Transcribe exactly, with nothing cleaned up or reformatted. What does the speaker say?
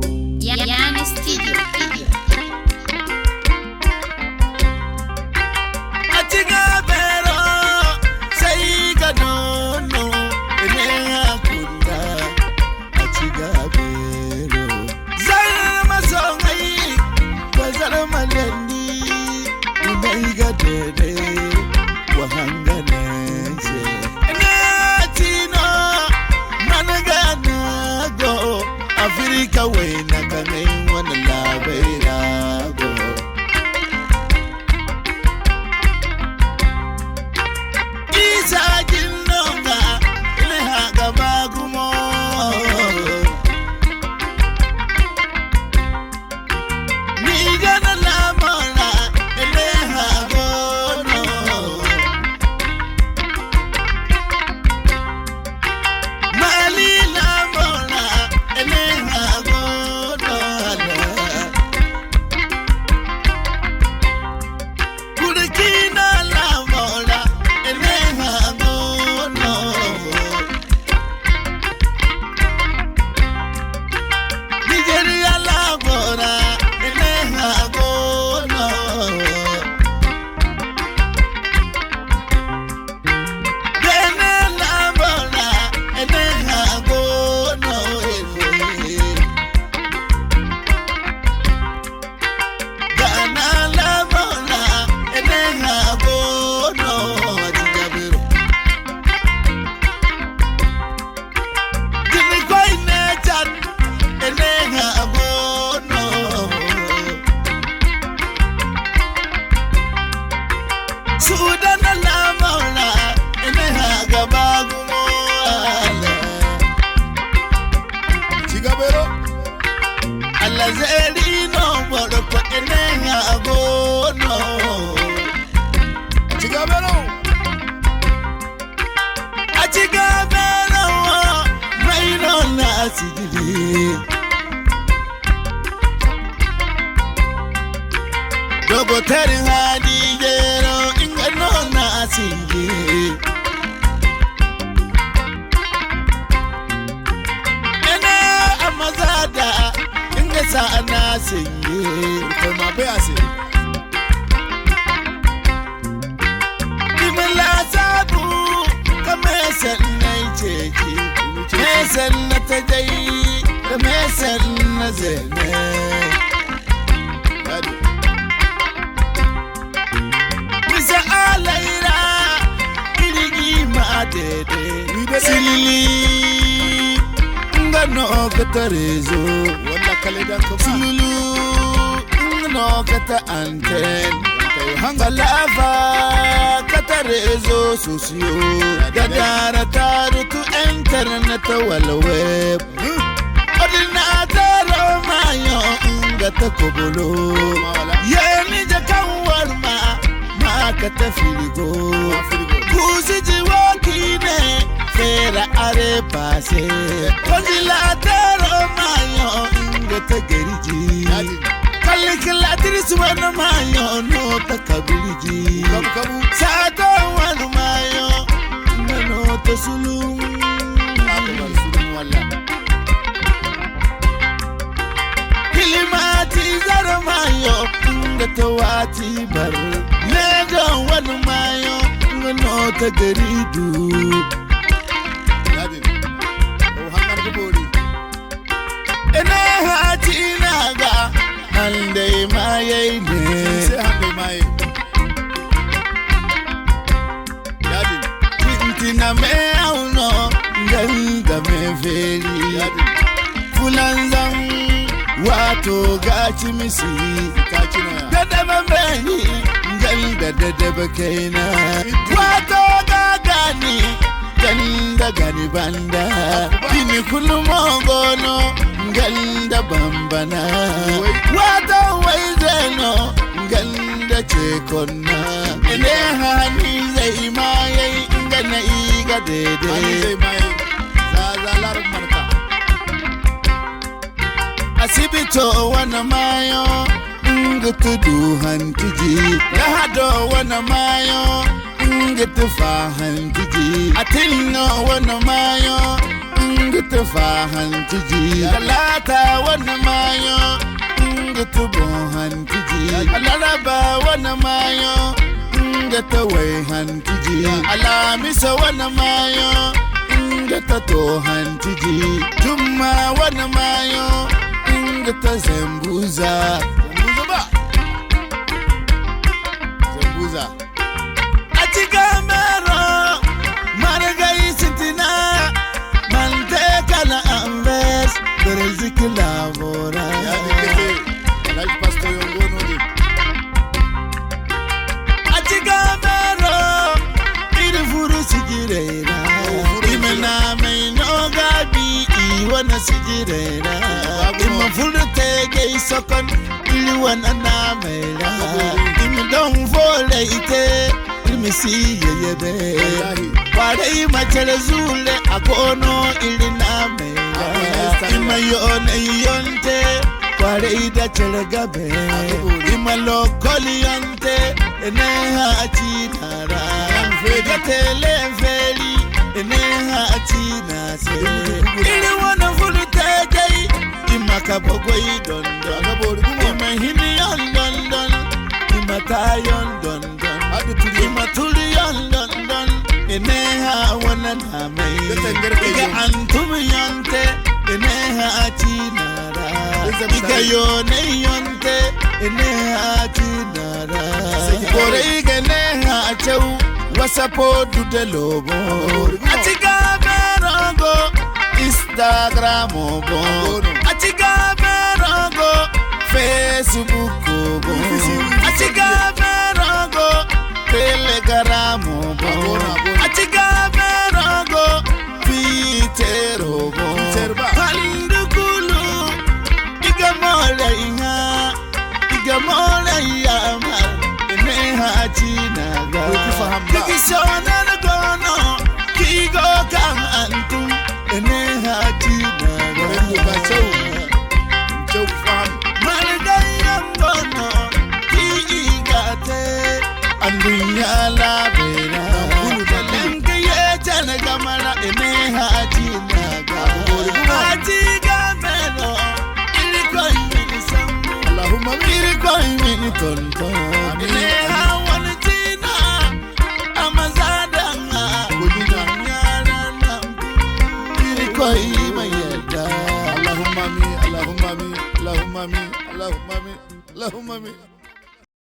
Yana Studio. A ci ga beero, say ga nono, ne a kunda. A ci ga beero. Zarma soŋay, ba zarma lendi, i may ga dede, wa hanga ne se. Ne tino, man ga na go, Afirika wayna ka ne wane labai ra go. Isa jinno ga, ne ha ga ba gumo. Ni ga na lamara, ne ha gono. Mali lamara, ne ha gono. Burkina lamara, ne ha gono. Nigeria lamara, ne ha gono. Benin lamara, ne ha gono. Ghana lamara, ne ha gono. A ci ga beero. Gini koyne Chad, ne ha gono. Sudan lamara, ne ha ga ba gumo. Ci ga beero. Alazeri no boro ko, ne ha gono. Ci ga beero. A ci ga beero, may no na sijiri. Dogo tarin hadi jero, nga no na sinji. Ene amazada, nga sa na sinji. Ko ma be ase. Kimila sabu, ka mesen na iceji, mesen na tajai, ka mesen na zene. Bisa alaira, kirigi ma dede. Silili, nga no ka tarezo. Wala kale dan ka ba. Silulu, nga no ka ta anten. Hanga lava, ka ta rezo sosiyo. Da dara taru tu internet wala web. Ordinateur mayo nga ta kobolo. Yeni ja kan warma, ma ka ta firigo. Kusi ji wakine, fera are pase. Congélateur mayo nga ta gariji. Calculatrice wani mayo no ta kabiriji. Sato wani mayo nga no ta sulum. Climatiseur mayo nga ta wati bar. Lejo wani mayo nga no ta garidu. Yadin. O hangar ga bori. Ene hati na ga handai mayai ne. Se handai mayai. Yadin. Tintina me auno, ganga me feri. Yadin. Fulanzan, wato ga cimisi. Ka cina ya. Dada ma beni, ganga dada ba kaina. Wato ga gani, ganda gani banda. Bini kulu mo gono, ganda bambana. Wato wai zeno, ganda ce konna. Ene hani zai mayai, nga na iga dede. Hani zai mayai. Zaza larin marka. Asibito wana mayo, nga tudu hantiji. Lahado wana mayo, nga tufa hantiji. Atinno wana mayo, nga tufa hantiji. Talata wana Tubon hantiji. Alaraba wane maayo, nga ta way hantiji. Alamisa wane maayo, nga ta to hantiji. Jumma wane maayo, nga ta zambuza. Zambuza ba. Zambuza. A ci ga meero, margay sintina, mante kala Anvers, Belgique labora. Ya ni kete, Alhaji Pastor Yongo no ne. A ci ga meero, iri furu sigiray ra. Oh, furu sigiray. I ma na may no gabi, i wane sigiray ra. Babu. I ma furu te gay sokon, iri wane na may ra. I ma don fo lay te, iri ma si yeyebe. Wallahi. Kwaray ma care zule a goono iri na may ra. Amin, ya Sallah. I ma yoonay yonte, kwaray da care gabe. Amin. I ma lokol yonte, i ne ha a ci na ra. Amin. I ga tele feeri, i ne ha a ci na se. Amin. Iri wane fulu te gay, i ma ka bagway don. Don. Aga boori gumo. I ma hini yon don don, i ma ta yon don don. Adu turi. I ma turi yon don don, i ne ha wane na may. Da tangar kai. I ga yon. Antum yonte, i ne ha a ci na ra. Izam. I ga sarai. Yonay yonte, i ne ha a ci na ra. Saki boori. Boori i ga ne ha a caw, wasa po du de lobo. Aga boori gumo. A ci ga meero go, Instagram go. A ci ga meero go, Facebook go. A ci ga meero go, Telegram go. A ci ga meero go, Twitter go. Twitter ba. Handu kulu, i ga moolay ŋa. I ga moolay yaamar, i ne ha a ci na ga. Wai ki faham ba. Tigi sonar goono, ki go kaŋ antum, i ne ha a ci na ga. Wai ki ba caw. Caw ki faham. Margay yaŋ goono, ki i ga te. Anduɲɲa laabey ra. Kulu da kulu. Kala nga ye jana gamara, i ne ha a ci na ga. A ci ga meero, Irikoy mini sambu. Allahumma amin. Irikoy mini tonton. Amin. Ne hawan tina, a ma za daŋ a. Gojina. Yaran nan. Irikoy ma yadda. Allahumma amin, Allahumma amin, Allahumma amin, Allahumma amin, Allahumma amin.